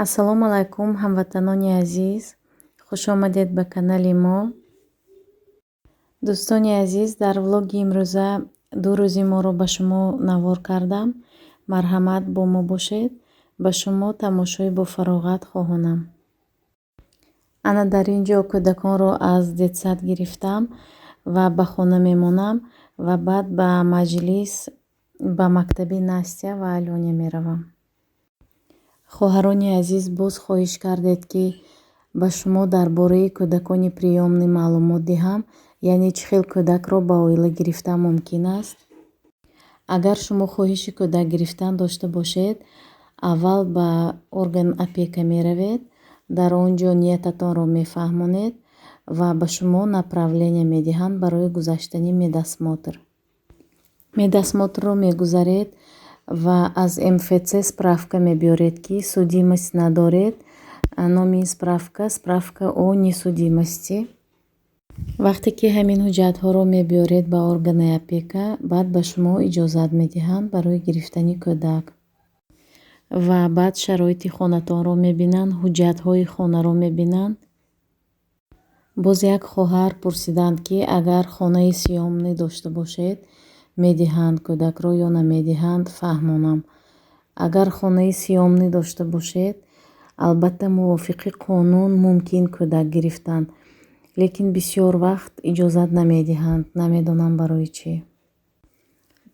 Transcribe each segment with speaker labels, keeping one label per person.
Speaker 1: Ассалому алайкум, ҳамватанони азиз, хуш омадед ба канали мо. Дӯстони азиз, дар влоги имрӯза 2 рӯзи моро ба шумо навор кардам. Марҳамат, бо мо бошед. Ба шумо тамошои бофароғат хоҳонам. Ана дар ин ҷо кӯдаконро аз детсад гирифтам ва ба хона мемонам ва баъд ба маҷлис, ба мактаби Настя ва Алёня меравам. Хоҳарони азиз, боз хоҳиш кардед, ки ба шумо дар бораи кӯдакони приёмный маълумот диҳам, яъне чӣ хел кӯдакро ба оила гирифтан мумкин аст. Агар шумо хоҳиши кӯдак гирифтан дошта бошед, аввал ба орган опека меравед, дар он ҷо ниятатонро мефаҳмонед ва ба шумо направление медиҳанд барои гузаштани медосмотр. Медосмотрро мегузаред ва аз МФЦ справка мебиёред, ки судимость надоред. Номи ин справка справка о несудимости. Вақте ки ҳамин ҳуҷҷатҳоро мебиёред ба органи опека, баъд ба шумо иҷозат медиҳанд барои гирифтани кӯдак. Ва баъд шароити хонатонро мебинанд, ҳуҷҷатҳои хонаро мебинанд. Боз як хоҳар пурсиданд, ки агар хонаи съёмный дошта бошед, медиҳанд кӯдакро ё намедиҳанд, фаҳмонам. Агар хонаи съёмный дошта бошед, албатта мувофиқи қонун мумкин кӯдак гирифтан, лекин бисёр вақт иҷозат намедиҳанд, намедонам барои чӣ.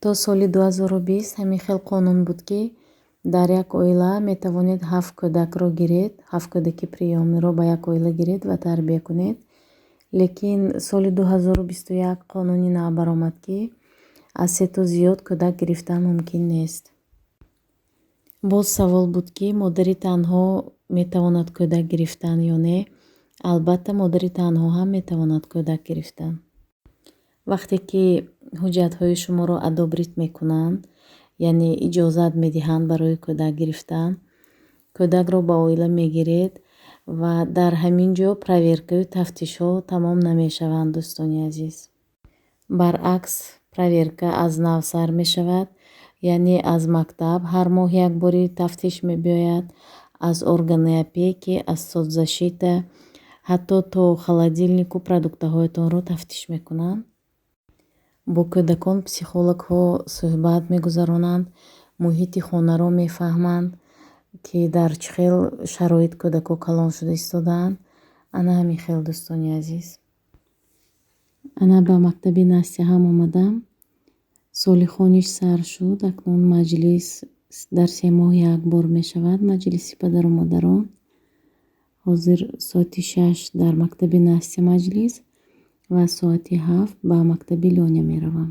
Speaker 1: То соли 2020 ҳамин хел қонун буд, ки дар як оила метавонед 7 кӯдакро гиред, 7 кӯдаки приёмниро ба як оила гиред ва тарбия кунед. Лекин соли 2021 қонуни нав баромад, ки аз 3 то зиёд кӯдак гирифтан мумкин нест. Боз савол буд, ки модари танҳо метавонад кӯдак гирифтан ё не? Албатта, модари танҳо ҳам метавонад кӯдак гирифтан. Вақте ки ҳуҷҷатҳои шуморо одобрить мекунанд, яъне иҷозат медиҳанд барои кӯдак гирифтан, кӯдакро ба оила мегиред ва дар ҳамин ҷо проверкаю тафтишҳо тамом намешаванд, дӯстони азиз. Баръакс, проверка аз нав сар мешавад, яъне аз мактаб ҳар моҳ як бори тафтиш мебиёяд, аз органи опеки, аз соцзащита, ҳатто то холодильнику продуктаҳоятонро тафтиш мекунанд. Бо кӯдакон психологҳо суҳбат мегузаронанд, муҳити хонаро мефаҳманд, ки дар чӣ хел шароит кӯдакҳо калон шуда истодаанд. Ана ҳамин хел, дӯстони азиз. Ана ба мактаби Настя ҳам омадам. Соли хониш сар шуд, акнун маҷлис дар 3 моҳ як бор мешавад, маҷлиси падару модарон. Ҳозир соати 6 дар мактаби Настя маҷлис ва соати 7 ба мактаби Лёня меравам.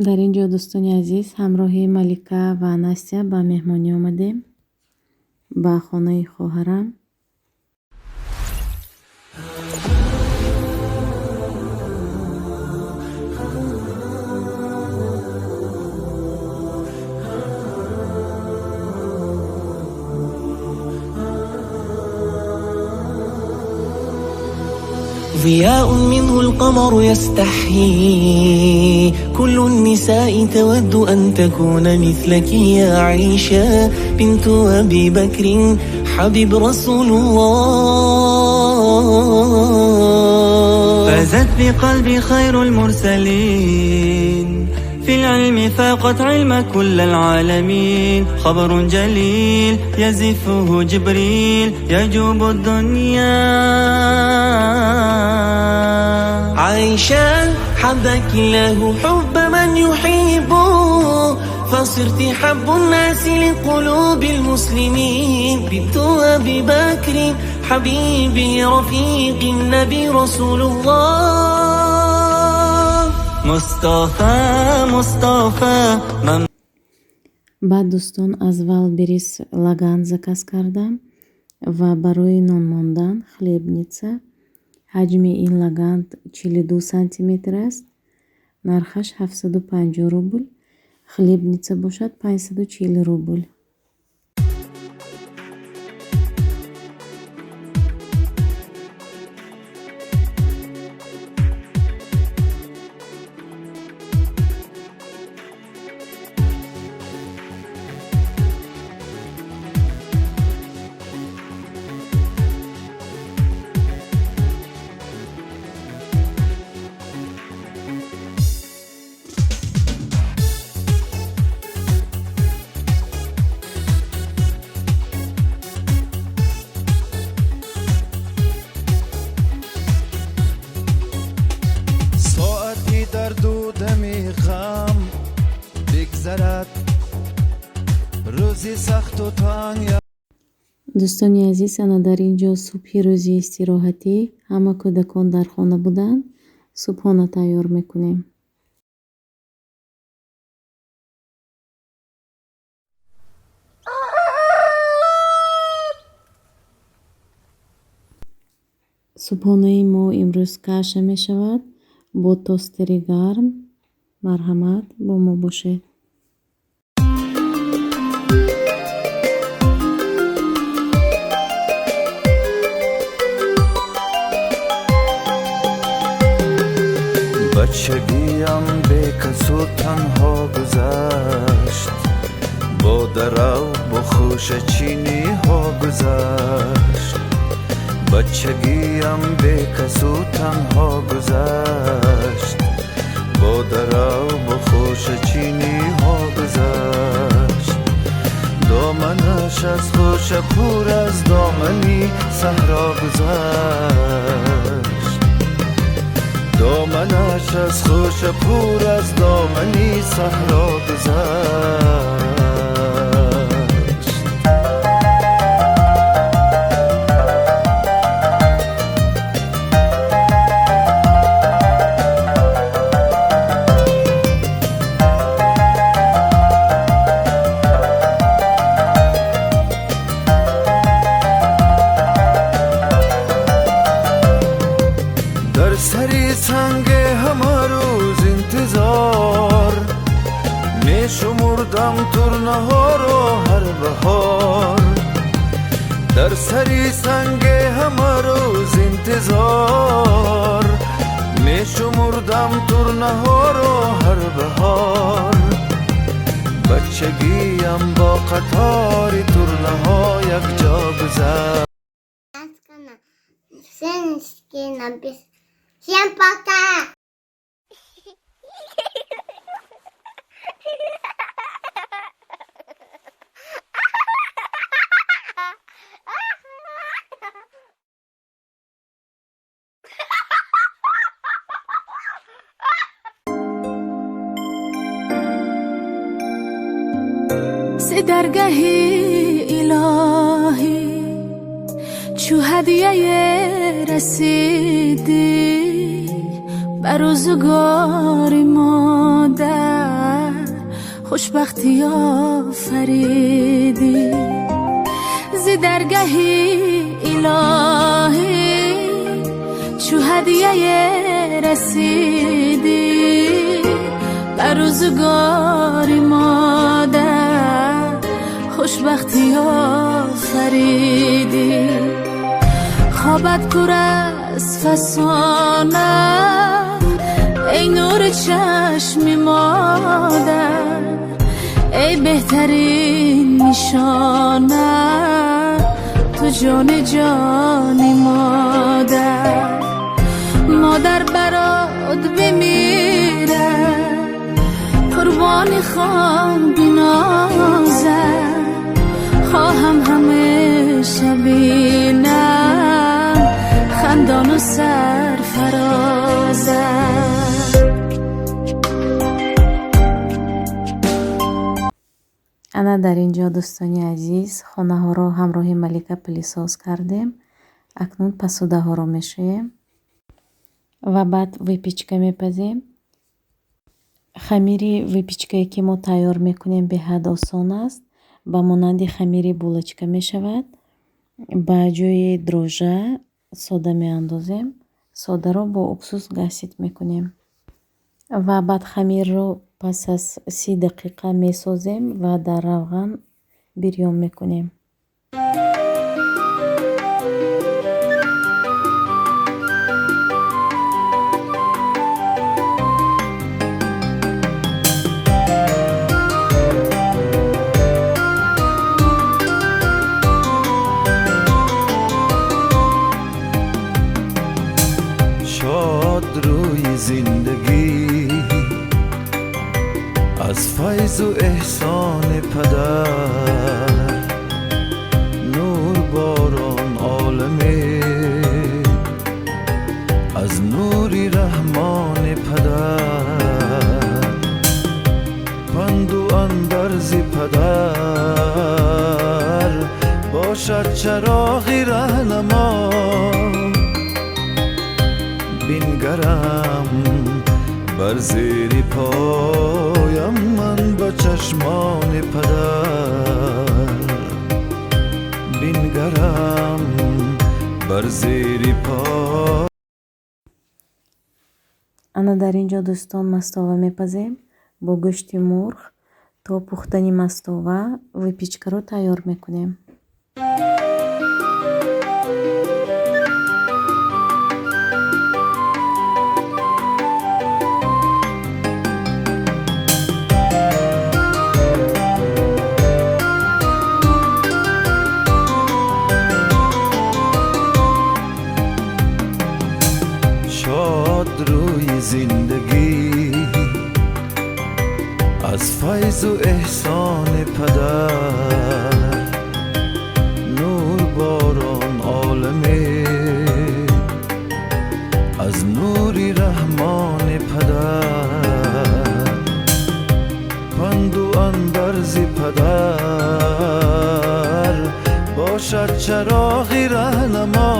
Speaker 1: Дар ин ҷо, дӯстони азиз, ҳамроҳи Малика ва Настя ба меҳмонӣ омадем ба хонаи хоҳарам.
Speaker 2: ضياء منه القمر يستحيي، كل النساء تود أن تكون مثلك يا عائشة بنت أبي بكر حبيب رسول الله.
Speaker 3: فازت بقلب خير المرسلين، في العلم فاقت علم كل العالمين، خبر جليل يزفه جبريل يجوب الدنيا.
Speaker 2: عائشة حبك الله حب من يحبه، فصرت حب الناس لقلوب المسلمين، بنت أبي بكر حبيبي رفيق النبي رسول الله.
Speaker 3: مصطفى مصطفى.
Speaker 1: Баъд, дӯстон, аз Wildberries лаган заказ кардам ва барои нон мондан хлебница. Ҳаҷми ин лаган 42 сантиметр аст. Нархаш 750 рубл. Хлебница бошад 540 рубл.
Speaker 4: Соати дарду дами ғам бигзарад, рӯзи сахту танг.
Speaker 1: Дӯстони азиз, ана дар ин ҷо субҳи рӯзи истироҳатӣ ҳама кӯдакон дар хона буданд. Субҳона тайёр мекунем. Субҳонаи мо имрӯз каша мешавад бо тостери гарм. Марҳамат, бо мо бошед.
Speaker 4: Бачагиам бекасу танҳо гузашт, бо дарав, бо хӯшачиниҳо гузашт. Бачагиам бекасу танҳо гузашт, бо дарав, бо хӯшачиниҳо гузашт. Доманаш аз хӯша пур аз домани саҳро гузашт. Доманаш аз хӯша пур аз домани саҳро гузашт. Дар сари санге ҳама рӯз интизор мешумурдам турнаҳоро ҳар баҳор. Дар сари санге ҳама рӯз интизор мешумурдам турнаҳоро ҳар баҳор. Бачагиам бо қатори турнаҳо якҷо гузашт.
Speaker 5: Всем пока!
Speaker 6: Зи даргаҳи илоҳӣ чу ҳадияе расидӣ ба рӯзгори модар хушбахтӣ офаридӣ. Зи даргаҳи илоҳӣ чу ҳадияе расидӣ ба рӯзгори модар хушбахтӣ офаридӣ. Хобат пур аз фасона, эй нури чашми модар, эй беҳтарин нишона, ту ҷони ҷони модар. Модар барот бимирад, қурбони хок бинозад, хоҳам ҳамеша бинам хандону сарфарозат.
Speaker 1: Ана дар ин ҷо, дӯстони азиз, хонаҳоро ҳамроҳи Малика пылесос кардем. Акнун посудаҳоро мешӯем ва баъд выпечка мепазем. Хамири выпечка е ки мо тайёр мекунем, беҳад осон аст. Ба монанди хамири булочка мешавад. Ба ҷои дрожжа сода меандозем. Содаро бо уксус гасить мекунем. Ва баъд хамирро пас аз 30 дақиқа месозем ва дар равған бирён мекунем.
Speaker 4: Шод рӯи зиндагӣ аз файзу эҳсони падар, нур борон оламе аз нури раҳмони падар, панду андарзи падар бошад чароғи раҳнамо. Бингарам бар зери поям ман ба чашмони падар, бингарам бар зери по.
Speaker 1: Ана дар ин ҷо, дӯстон, мастова мепазем бо гӯшти мурғ. То пухтани мастова выпечка ро тайёр мекунем.
Speaker 4: Шод рӯи зиндагӣ аз файзу эҳсони падар, нур борон оламе аз нури раҳмони падар, панду андарзи падар бошад чароғи раҳнамо.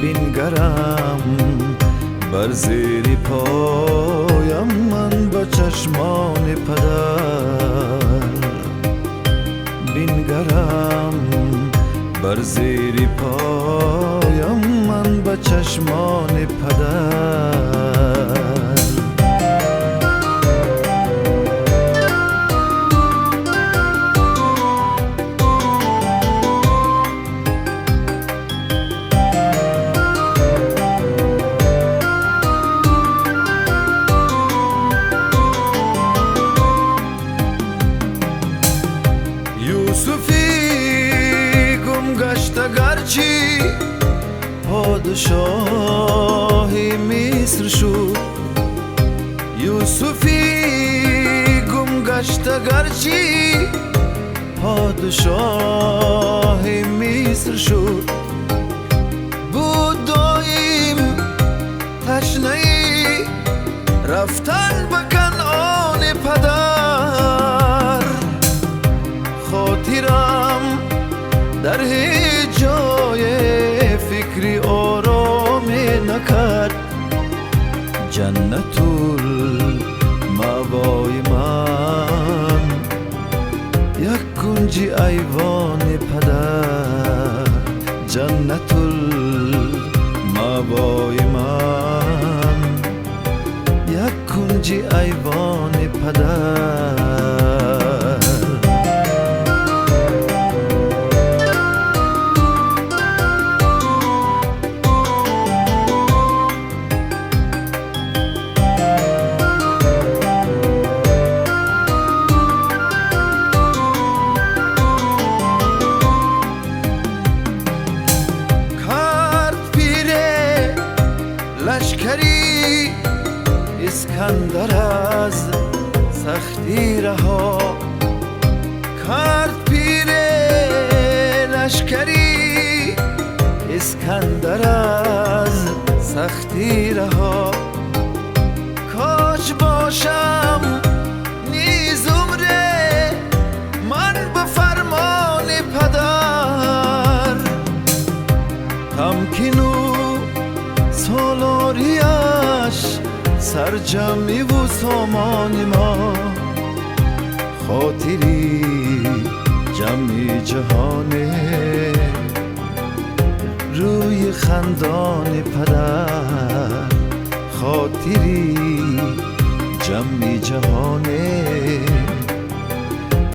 Speaker 4: Бингарам бар зери поям ман ба чашмони падар, бингарам бар зери поям ман ба чашмони падар. Юсуфи гум гашта гарчи подшоҳи Миср шуд, Юсуфи гум гашта гарчи подшоҳи Миср шуд, буд доим ташнаи рафтан ба Канъони падар. Хотирам дар ҳеҷ ҷое фикри ороме накард, ҷаннатул маъвои ман як кунҷи айвони падар, ҷаннатул маъвои ман як кунҷи айвони падар. Кард пире лашкари Искандар аз сахтӣ раҳо, кард пире лашкари Искандар аз сахтӣ раҳо. Кош бошам низ умре ман ба фармони падар, тамкину солориаш Сарҷамъиву сомони мо, хотири ҷамъи ҷаҳоне, рӯи хандони падар, хотири ҷамъи ҷаҳоне.